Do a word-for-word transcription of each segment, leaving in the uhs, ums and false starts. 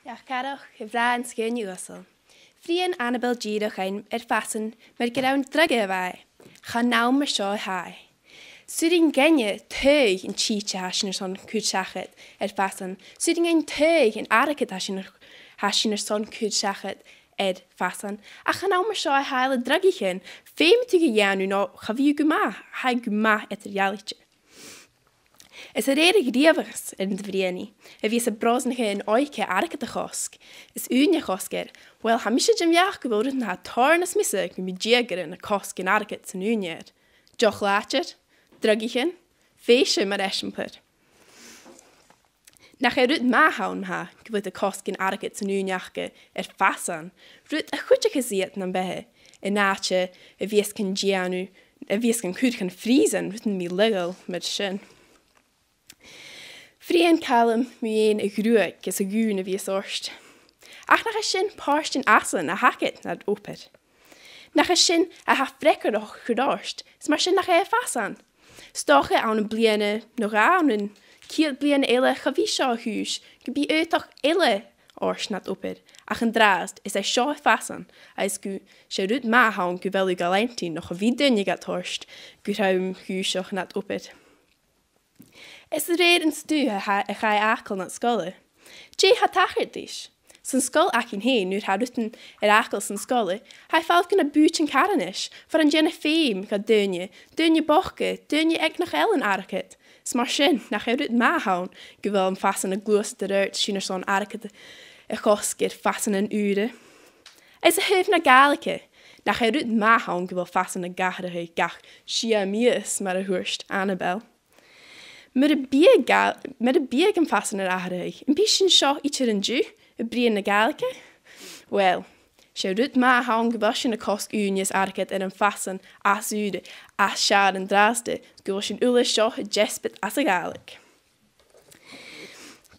Ach carach, a bhràithrean 's a dhaoine uasal. Bhruidhinn Annabel dìreach rinn air fasan mar gur ann draghaidh a bha i. Chan ann mar seo a tha i. 'S urrainn dhuinne taghadh an t-sìde a tha sinn airson cur seachad air fasan. 'S urrainn dhuinn taghadh an airgead a tha sinn, tha sinn airson cur seachad air fasan. Ach chan ann mar seo a tha i le dragaichean. Feumaidh tu a dhèanamh no cha bhi thu gu math, tha i gu math eadar-dhealaichte. Is a rèir a' ghnìomhachais air an do bhruidhinn i, a bhios a' brosnachadh an òige airgead a chosg, is ùine a chosg air, uill, tha mise den bheachd gu bheil rudan a tha tòrr nas miosa gum bi dèagairean a' cosg an airgead san ùine air. Deoch-làidir, dragaichean, fèisean mar eisimpleir. Nach e rud math a th' ann, ma-thà, gu bheil iad a' cosg an airgead san ùine aca air fasan, rud a chuidicheas iad nam beatha, an àite a bhios gan dèanamh, a bhios gan cur chun frìosain, rudan mì-leagail mar sin. Bhruidhinn Calum mu dheidhinn a' ghruaig is a' ghùn a bhios ort. Ach nach e sin pàirt den fhasan a th' agad nad obair? Nach e sin a tha freagarrach a chur ort, is mar sin nach e fasan? 'S dòcha ann am bliadhna no dhà, ann an ceud bliadhna eile, cha bhi seo a' chùis, gum bi aodach eile ort nad obair, ach an-dràsta is e seo am fasan, agus gu, 's e rud math a th' ann gu bheil thu ga leantainn, no cha bhi duine gad thoirt gu trom chùiseach nad obair. Is a rèir an stuth a tha, a chaidh fhàgail nad sgoile, dè tha tachairt ris? San sgoil againn fhèin, nuair a tha rudan air fhàgail san sgoil, tha i a' faireachdainn na bùithtean carthannais, far an dèan i feum do dhaoine, daoine bochda, daoine aig nach eil an airgead. Is mar sin, nach e rud math a th' ann gu bheil am fasan a' gluasad air adhart, sinn airson airgead a chosg air fasan ùra? Is a thaobh na Gàidhlig, nach e rud math a th' ann gu bheil fasan ag atharrachadh gach sia mìos, mar a thuirt Annabel? Mura biodh Gà-, mura biodh am fasan ag atharrachadh, am bi sinn seo idir an-diugh a' bruidhinn na Gàidhlig? Uill, 's e rud math a th' ann gu bheil sinn a' cosg ùine is airgead air am fasan às ùr, às fheàrr an-dràsta, gu bheil sinn uile seo a' deasbad às a' Ghàidhlig.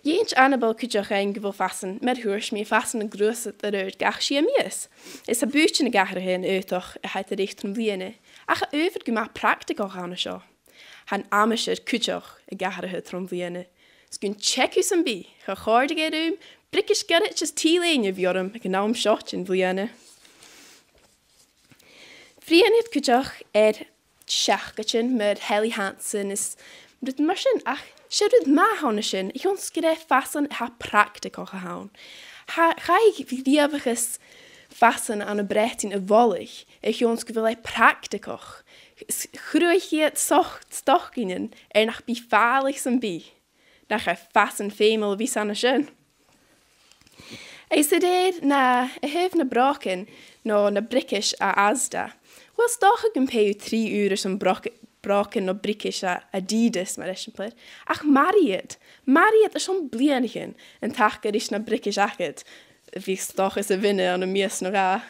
Dh'inns Annabel cuideachd dhuinn gu bheil fasan, mar a thuirt mi, fasan a' gluasad air adhart gach sia mìos. Is tha bùithtean ag atharrachadh an aodach a tha iad a' reic tron bhliadhna, ach tha adhbhar gu math practaigeach ann an seo. Tha an aimsir cuideachd ag atharrachadh tron bhliadhna. 'S gun teagamh sam bith, cha chòrdadh e rium briogais ghoirid is tì-lèine a bhith orm aig an àm seo den bhliadhna. Bhruidhinn iad cuideachd air seachadairean mar Helly Hansen is rudan mar sin, ach 's e rud math a th' ann an sin, a chionn 's gur e fasan a tha practaigeach a th' ann. Tha, chaidh gnìomhachas fasan ann am Breatainn a mholadh, a chionn 's gu bheil e practaigeach. S-, chruthaich iad soc-, stocainnean air nach bi fàileadh sam bith. Nach e fasan feumail a bhios ann an sin? Agus a rèir na, a thaobh nam brògan no nam briogais à Asda, uill, 's dòcha gum pèigh thu trì eur airson bròg-, brògan no briogais à Adidas, mar eisimpleir, ach mairidh iad, mairidh iad airson bliadhnaichean an taca ris na briogais agad, a bhios, 's dòcha, sa mhionaid ann am mìos no dhà.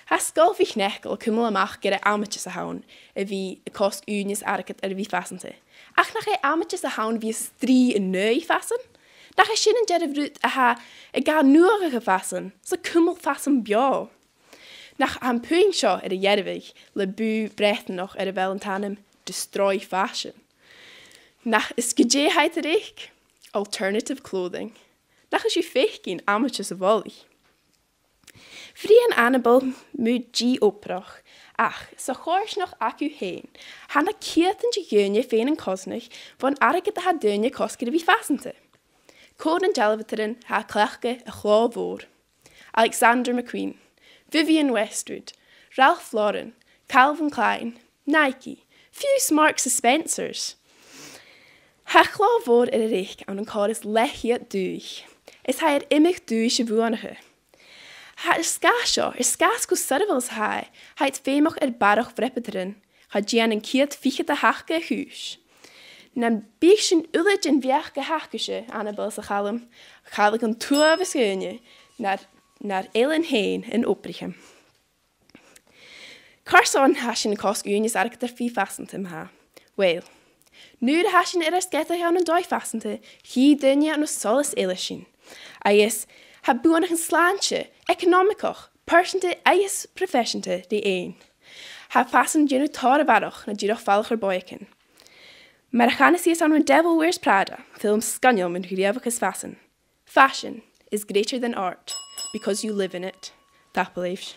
Tha Sgoil MhicNeacail a' cumail a-mach gur e amaideas a th' ann a bhith a' cosg ùine is airgead air a bhith fasanta. Ach nach e amaideas a th' ann a bhith a' strì an aghaidh fasan? Nach e sin an dearbh rud a tha a' gabhail nuadhachadh fasan, 's a' cumail fasan beò? Nach tha am puing seo air a dhearbhadh le bùth Breatannach air a bheil an t-ainm Destroy Fashion? Nach, is gu dè tha iad a' reic? Alternative clothing. Nach eil sibh a' faicinn amaideas a' mholaidh? Bhruidhinn Annabel mu dhi-obrach, ach sa choimhearsnachd aca fhèin, tha na ceudan de dhaoine a' faighinn an cosnadh bhon airgead a tha daoine a' cosg air a bhith fasanta. Cò nan dealbhadairean a tha a' cleachdadh a' chlò mhòr? Alexander McQueen, Vivienne Westwood, Ralph Lauren, Calvin Klein, Nike, fiù 's Marks and Spencer's. Tha a' chlò mhòr air a reic ann an còrr is leth-cheud dùthaich, is tha e air iomadh duais a bhuannachadh. Tha, air sgàth seo, air sgàth 's cho soirbheil 's a tha e, tha iad feumach air barrachd bhreabadairean, cha dèan an ceud fichead a th' aca a' chùis. Nam biodh sinn uile den bheachd a th' agaibhse, Annabel 's a Chaluim, cha leig an t-uabhas dhaoine nar, nar eilean fhèin an obraichean. Carson a tha sinn a' cosg ùine is airgead air a bhith fasanta, ma-thà? Uill, nuair a tha sinn air ar sgeadachadh ann an dòigh fasanta, chì daoine ann an solas eile sinn. Agus tha buannachdan slàinte, eaconamach, pearsanta agus proifeiseanta ri fhaighinn. Tha fasan a' dèanamh tòrr a bharrachd na dìreach falach air bòidhchean. Mar a chanas iad ann an Devil Wears Prada, film sgoinneil mun ghnìomhachas fasan. Fashion is greater than art because you live in it. Tapadh leibh.